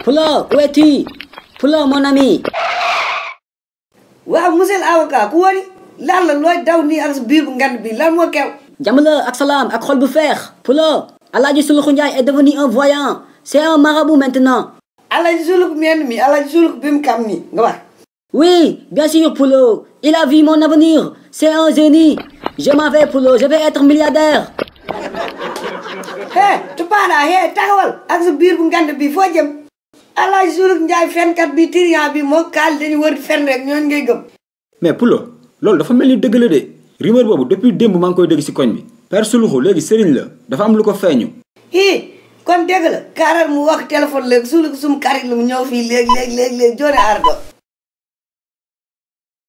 Pulo, où es-tu? Pulo, mon ami. Waaw monsieur l'avocat ku wari lan la looy daw nii ak sa biir bu ngand bi lan moo kew. Jàmm la ak salaam ak xol bu feex. Pulo, Alaaji Suluxu Njaay est devenu un voyant. C'est un marabout maintenant. Alaaji Suluk mel mi Alaaji Suluk bi mu kam nii nga wax. Oui, bien sûr, Pulo. Il a vu mon avenir. C'est un génie. Je m'en vais, Pulo. Je vais être milliardaire. Hé tupaana hé taxawal ak sa biir bu ngand bi foo jëm. Alaaji Suluk Njaay fenkat bi tiriyan bi moo kaal dañu wër fen rek ñooñu ngay gëm. mais Pulo loolu dafa mel ni dëgg la de rumeur boobu depuis démb maa ngi koy dégg ci koñ bi. Père Suluxu léegi sëriñ la dafa am lu ko feeñu. kon dégg la kaaral mu wax téléphone léegi Suluk sum karit lu mu ñëw fii léegi joone ardo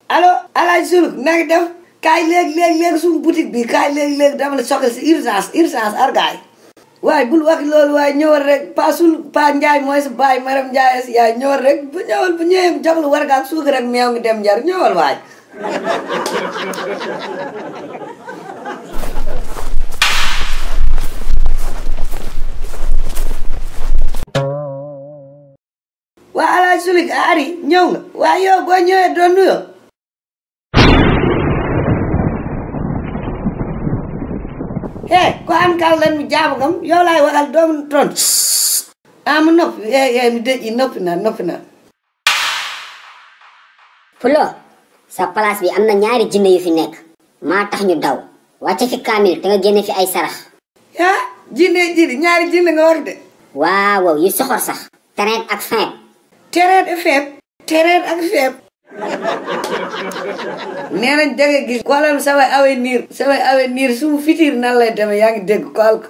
allo Alaaji Suluk na nga def kaay léegi sum boutique bi kaay léegi dama la soxla si urgence argaay waaye bul wax loolu waaye ñëwal rek pa Njaay mooy sa baay maram Njaay si yaay ñëwal rek bu ñëwee jox lu warga ak suukar rek meew ngi dem njar ñëwal waay waa Alaaji Suluk ari ñëw nga waaye yow boo ñëwee doon nuyoo ko am kal lan mi jaabu kam yow laay waxal doomu ton mu noppi mi dëj noppi na Pulo sa place bi am na ñaari jinne yu fi nekk maa tax ñu daw wàcce fi kaamil te nga génne fi ay sarax jinne ñaari jinne nga wax de waaw yu soxor sax tereet ak feeb nee nañ danga gis kolam samay avenir sumu fitir nan lay demee yaa ngi dégg kool ko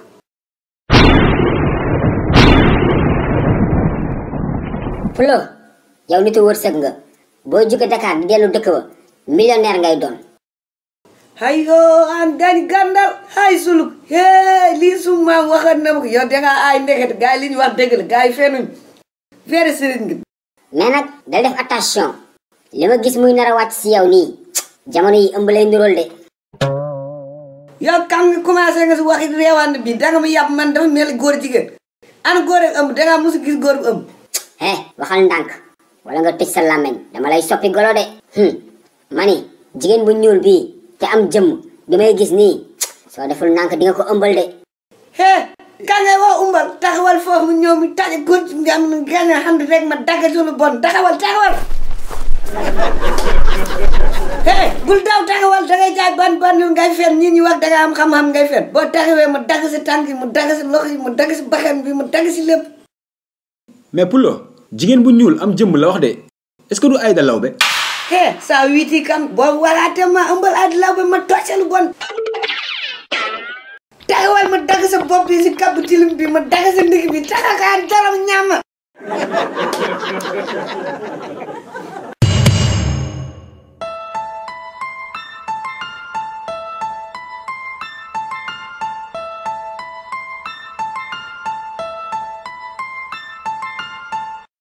Pulo yow nitu wërsëg nga boo jóge Dakar di dellu dëkk ba millionnaire ngay doon hayo an gañ gàndal hay Suluk lii sum maam waxoon na ma ko yow danga ay ndeket gars yi li ñu wax dëgg la gars yi fenuñ feere sëriñ ngi mais nag dal def attention li ma gis muy nar a wàcc si yow nii jamono yi ëmb lay nirool de yow kam nga commencé nga si waxi reewaan bi danga ma yàpp man dafa mel góor jigéen ana góor ak ëmb danga musu gis góor bu ëmb waxal ndànk wala nga tëj sa làmmeñ dama lay soppi golo de mani jigéen bu ñuul bii te am jëmm bi may gis nii soo deful ndànk di nga ko ëmbal de ka ngay woo umbal taxawal foofu mu ñëw mi taje góor nga am gañ a xam rek ma dagga sulu bon taxawal bul daw taxawal dangay jaay ban ngay fen ñi ñu wax danga am xam-xam ngay fen boo taxawee mu dagg si tànk yi mu dagg si loxo yi mu dagg si baxan bi mu dagg si lépp mais Pulo jigéen bu ñuul am jëmm la wax de est-ce que du Ayda Lawbe saa wiiti kam boobu walaate ma ëmbal Ayda Lawbe ma toccalu bon taxawal ma dagg sa bopp bi si kabb tilim bi ma dagg sa ndig bi taxakaan daram ñaama